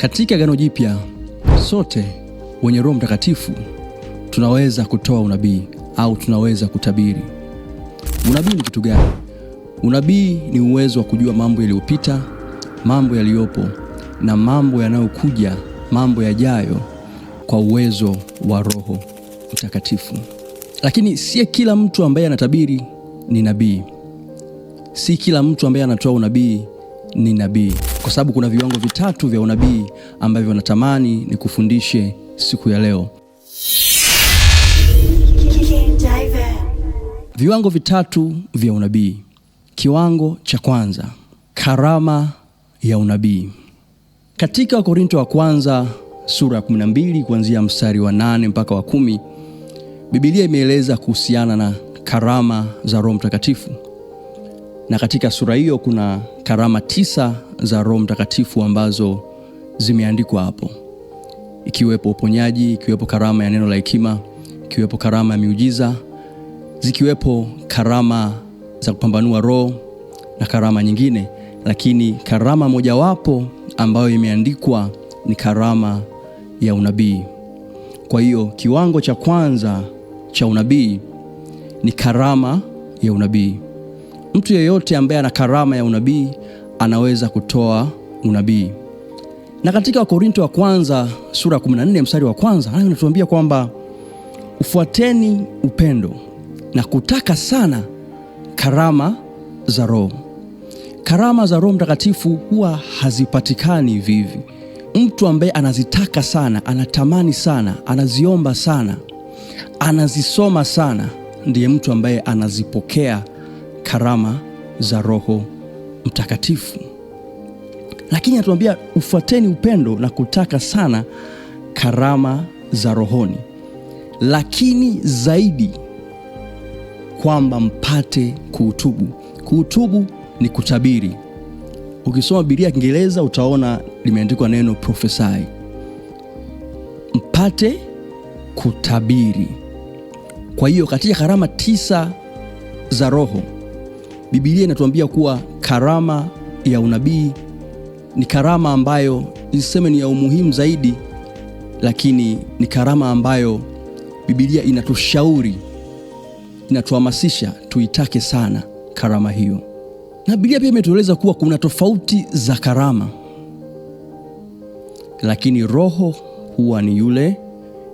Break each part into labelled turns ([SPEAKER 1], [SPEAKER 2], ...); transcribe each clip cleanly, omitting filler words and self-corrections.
[SPEAKER 1] Katika Agano Jipya, sote wenye Roho Mtakatifu tunaweza kutoa unabii au tunaweza kutabiri. Unabii ni kitu gani? Unabii ni uwezo wa kujua mambo yaliyopita, mambo yaliyopo na mambo yanayokuja, mambo yajayo kwa uwezo wa Roho Mtakatifu. Lakini si kila mtu ambaye anatabiri ni nabii. Si kila mtu ambaye anatoa unabii ni nabii, kwa sababu kuna viwango vitatu vya unabii ambavyo natamani nikufundishe siku ya leo.
[SPEAKER 2] King Diver.
[SPEAKER 1] Viwango vitatu vya unabii. Kiwango cha kwanza, karama ya unabii. Katika Wakorinto wa kwanza sura ya 12 kuanzia mstari wa 8 mpaka wa 10, Biblia imeeleza kuhusiana na karama za Roho Mtakatifu. Na katika sura hiyo kuna karama 9 za Roho Mtakatifu ambazo zimeandikwa hapo, ikiwepo uponyaji, ikiwepo karama ya neno la hekima, ikiwepo karama ya miujiza, zikiwepo karama za kupambanua roho na karama nyingine. Lakini karama mojawapo ambayo imeandikwa ni karama ya unabii. Kwa hiyo kiwango cha kwanza cha unabii ni karama ya unabii. Mtu yeyote ambaye ana karama ya unabii anaweza kutoa unabii. Na katika Wakorinto wa kwanza sura ya 14 mstari wa kwanza, haya inatuambia kwamba ufuateni upendo na kutaka sana karama za Roho. Karama za Roho Mtakatifu huwa hazipatikani hivi hivi. Mtu ambaye anazitaka sana, anatamani sana, anaziomba sana, anazisoma sana, ndiye mtu ambaye anazipokea karama za Roho Mtakatifu. Lakini anatuambia ufuateni upendo na kutaka sana karama za rohoni, lakini zaidi kwamba mpate kuhutubu. Kuhutubu ni kutabiri. Ukisoma Biblia ya Kiingereza utaona limeandikwa neno prophesy, mpate kutabiri. Kwa hiyo katika karama 9 za Roho, Biblia inatuambia kuwa karama ya unabii ni karama ambayo niseme ni ya umuhimu zaidi, lakini ni karama ambayo Biblia inatushauri, inatuhamasisha tuitake sana karama hiyo. Na Biblia pia imetueleza kuwa kuna tofauti za karama, lakini Roho huwa ni yule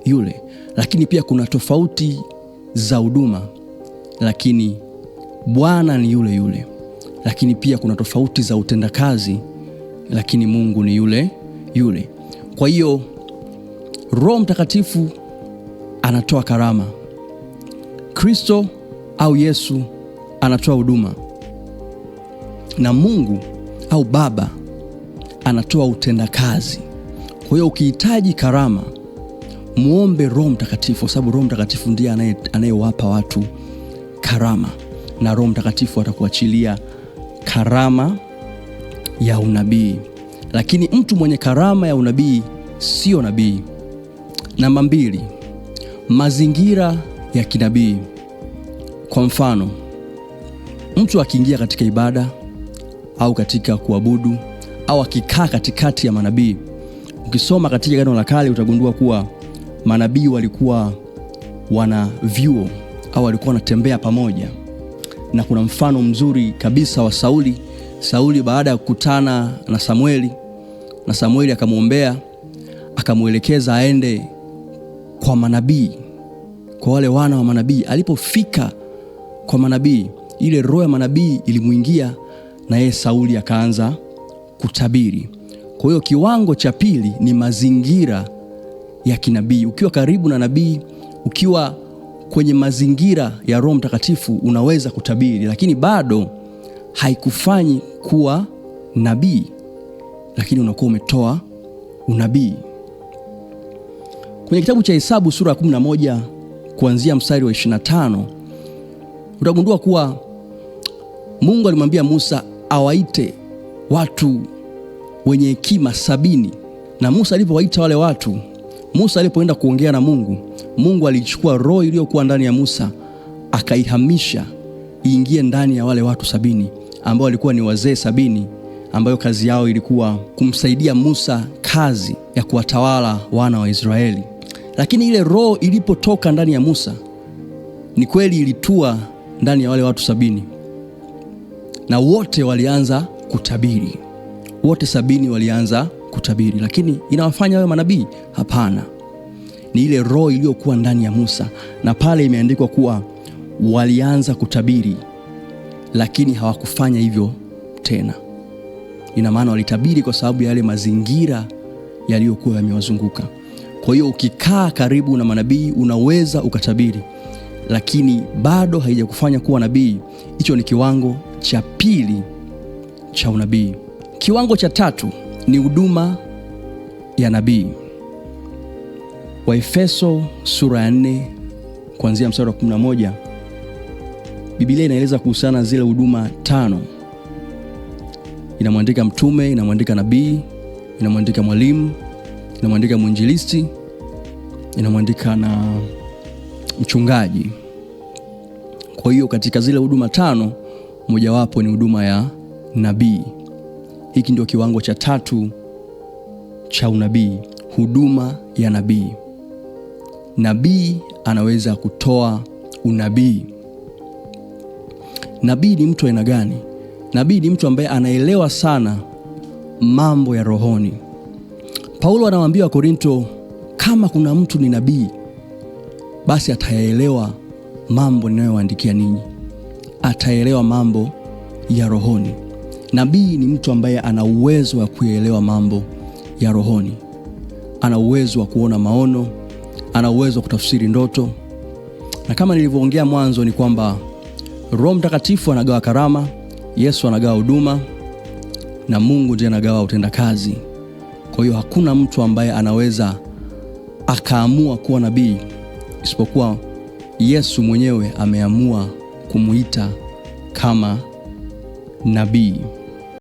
[SPEAKER 1] yule. Lakini pia kuna tofauti za huduma, lakini Bwana ni yule yule. Lakini pia kuna tofauti za utendakazi, lakini Mungu ni yule yule. Kwa hiyo Roho Mtakatifu anatoa karama, Kristo au Yesu anatoa huduma, na Mungu au Baba anatoa utendakazi. Kwa hiyo ukihitaji karama, muombe Roho Mtakatifu, kwa sababu Roho Mtakatifu ndiye anayewapa watu karama, na Roho Mtakatifu atakuachilia karama ya unabii. Lakini mtu mwenye karama ya unabii sio nabii. Namba 2, mazingira ya kinabii. Kwa mfano, mtu akiingia katika ibada au katika kuabudu au akikaa katikati ya manabii, ukisoma katika Agano la Kale utagundua kuwa manabii walikuwa wana vyuo au walikuwa wanatembea pamoja. Na kuna mfano mzuri kabisa wa Sauli. Sauli baada ya kukutana na Samueli, na Samueli akamwombea, akamwelekeza aende kwa manabii, kwa wale wana wa manabii. Alipofika kwa manabii, ile roho ya manabii ilimuingia na yeye Sauli akaanza kutabiri. Kwa hiyo kiwango cha pili ni mazingira ya kinabii. Ukiwa karibu na nabii, ukiwa kwenye mazingira ya Roho Mtakatifu, unaweza kutabiri, lakini bado haikufanyi kuwa nabii, lakini unakuwa umetoa unabii. Kwenye kitabu cha Hesabu sura ya 11 kuanzia mstari wa 25, utagundua kuwa Mungu alimwambia Musa awaite watu wenye hekima 70. Na Musa alipowaita wale watu, Musa alipoenda kuongea na Mungu, Mungu alichukua roho iliyokuwa ndani ya Musa akaihamisha iingie ndani ya wale watu 70 ambao walikuwa ni wazee 70 ambayo kazi yao ilikuwa kumsaidia Musa kazi ya kuwatawala wana wa Israeli. Lakini ile roho ilipotoka ndani ya Musa, ni kweli ilitua ndani ya wale watu 70, na wote walianza kutabiri. Wote 70 walianza kutabiri. Lakini inawafanya wawe manabii? Hapana. Ni ile roho iliyokuwa ndani ya Musa, na pale imeandikwa kuwa walianza kutabiri, lakini hawakufanya hivyo tena. Ina maana walitabiri kwa sababu ya yale mazingira yaliyokuwa yamewazunguka. Kwa hiyo ukikaa karibu na manabii unaweza ukatabiri, lakini bado haijakufanya kuwa nabii. Hicho ni kiwango cha pili cha unabii. Kiwango cha tatu ni huduma ya nabii. Waefeso sura ya 4 kuanzia mstari wa 11, Biblia inaeleza kuhusiana zile huduma 5. Inamwandika mtume, inamwandika nabii, inamwandika mwalimu, inamwandika mwinjilisti, inamwandika na mchungaji. Kwa hiyo katika zile huduma 5, mojawapo ni huduma ya nabii. Hiki ndio kiwango cha tatu cha unabii, huduma ya nabii. Nabii anaweza kutoa unabii. Nabii ni mtu aina gani? Nabii ni mtu ambaye anaelewa sana mambo ya rohoni. Paulo anawaambia wa Korinto, kama kuna mtu ni nabii, basi ataelewa mambo ninayowaandikia ninyi, ataelewa mambo ya rohoni. Nabii ni mtu ambaye ana uwezo wa kuelewa mambo ya rohoni, ana uwezo wa kuona maono, ana uwezo wa kutafsiri ndoto. Na kama nilivyoongea mwanzo ni kwamba Roho Mtakatifu anagawa karama, Yesu anagawa huduma, na Mungu ndiye anagawa utendakazi. Kwa hiyo hakuna mtu ambaye anaweza akaamua kuwa nabii isipokuwa Yesu mwenyewe ameamua kumuita kama nabii.